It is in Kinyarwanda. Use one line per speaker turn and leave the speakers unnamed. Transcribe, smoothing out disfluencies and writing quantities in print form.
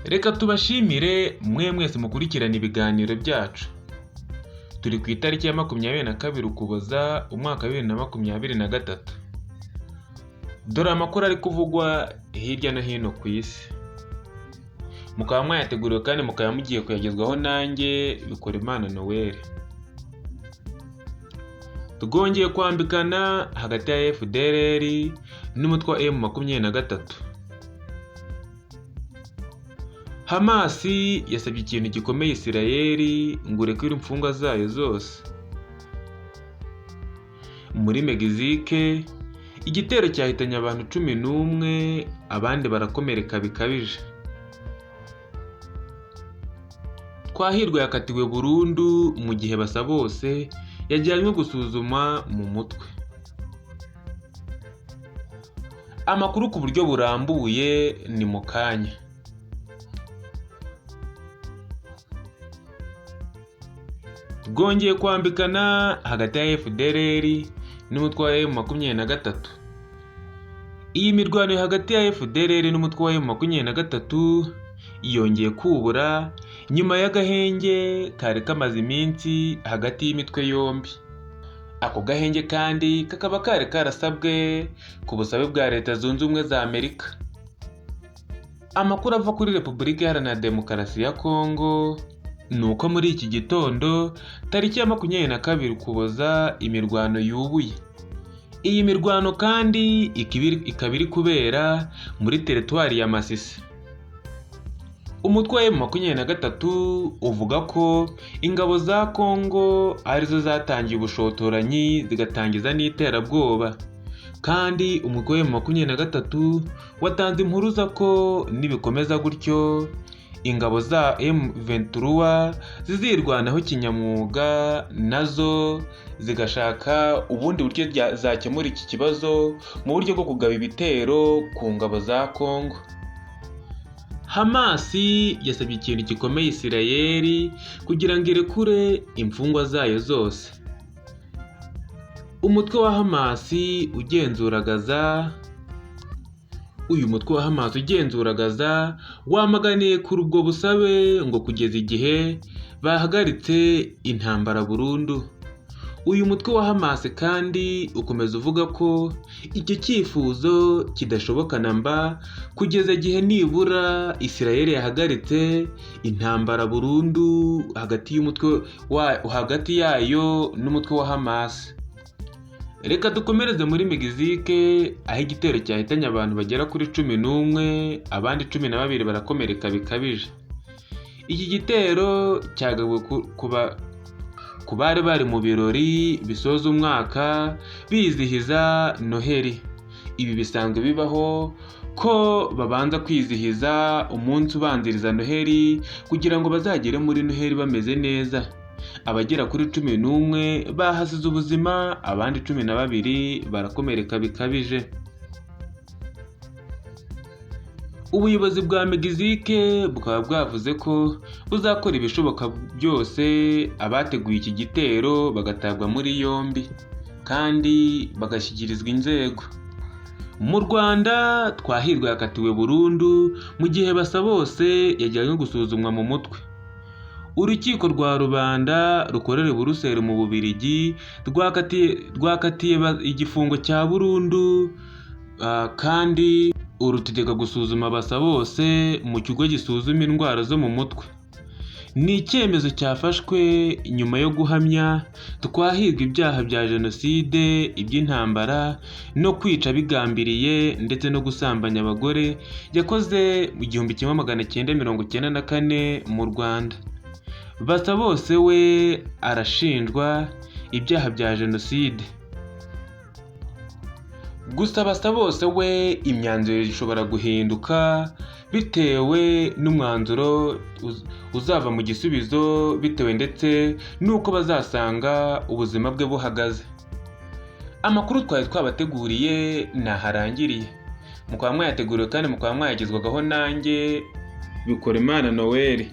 Reka tubashimire mwe mwese mukurikirana ibiganiro byacu. Turi ku itariki ya 22 Ukuboza, umwaka wa 2023. Dore amakuru ari kuvugwa hirya no hino ku isi. Mukaba mwayateguriwe kandi mukaba mugiye kuyagezwaho nanjye Bikorimana Noel. Twongeye kwambikana hagati ya FDLR n'umutwe wa M23. Hamas yasabye ikintu gikomeye Israel ngo irekure imfungwa zayo zose. Muri Mexique, igitero cyahitanye abantu 11, abandi barakomereka bikabije. Twahirwa yakatiwe burundu mu gihe Basabose yajyanywe gusuzuma mu mutwe. Amakuru ku buryo burambuye ni mu kanya. Rwongeye kwambikana hagati ya FDLR n'umutwe wa M23. Iyi mirwano hagati ya FDLR n'umutwe wa M23 yongeye kubura nyuma y'agahenge kari kamaze iminsi hagati y'imitwe yombi. Ako gahenge kandi kakaba kari karasabwe ku busabe bwa Leta Zunze Ubumwe za Amerika. Amakuru ava kuri Repubulika Iharanira Demokarasi ya Kongo ni uko muri iki gitondo tariki ya 22 Ukuboza imirwano yubuye. Iyi mirwano kandi ikaba iri kubera muri teritwari ya Masisi. Umutwe wa M23 uvuga ko ingabo za Kongo arizo zatangiye ubushotoranyi zigatangiza n'iterabwoba, kandi umutwe wa M23 watanze impuruza ko nibikomeza gutyo ingabo za M23 zizirwanaho kinyamwuga, nazo zigashaka ubundi buryo zakemura iki kibazo mu buryo bwo kugaba ibitero ku ngabo za Kongo. Hamas yasabye ikintu gikomeye Israel kugira ngo irekure imfungwa zayo zose. Umutwe wa Hamas ugenzura Gaza, uyu mutwe wa Hamas ugenzura Gaza wamaganiye kuri ubwo busabe ngo kugeza igihe bahagaritse intambara burundu. Uyu mutwe wa Hamas kandi ukomeza uvuga ko icyo cyifuzo kidashoboka na mba kugeza igihe nibura Israel yahagaritse intambara burundu hagati y'umutwe wa hagati yayo n'umutwe wa Hamas. Reka dukomereze muri Mexique aho igitero cyahitanye abantu bagera kuri 11, abandi 12 barakomereka bikabije. Iki gitero cyagabwe ku bari bari mu birori bisoza umwaka bizihiza Noheli. Ibi bisanzwe bibaho ko babanza kwizihiza umunsi ubanziriza Noheli kugira ngo bazagere muri Noheli bameze neza. Abagera kuri 11 bahasize ubuzima, abandi 12 barakomereka bikabije. Ubuyobozi bwa Mexique bukaba bwavuze ko buzakora ibishoboka byose abateguye iki gitero bagatabwa muri yombi kandi bagashyikirizwa inzego. Mu Rwanda Twahirwa yakatiwe burundu mu gihe Basabose yajyanywe gusuzumwa mu mutwe. Urukiko rwa rubanda rukorera i Buruseli mu Bubiligi rwakatiye igifungo cya burundu, kandi urutegeka gusuzuma Basabose mu kigo gisuzuma indwara zo mu mutwe. Ni icyemezo cyafashwe nyuma yo guhamya Twahirwa ibyaha bya jenoside, iby'intambara no kwica bigambiriye ndetse no gusambanya abagore yakoze mu 1994 mu Rwanda. Basabose we arashinjwa ibyaha bya jenoside. Gusa Basabose we imyanzuro ishobora guhinduka bitewe n'umwanzuro uzava mu gisubizo, bitewe ndetse n'uko bazasanga ubuzima bwe buhagaze. Amakuru twari twabateguriye ntaharangiriye, mukaba mwayateguriwe kandi mukaba mwayagezwagaho nanjye Bikorimana Noel.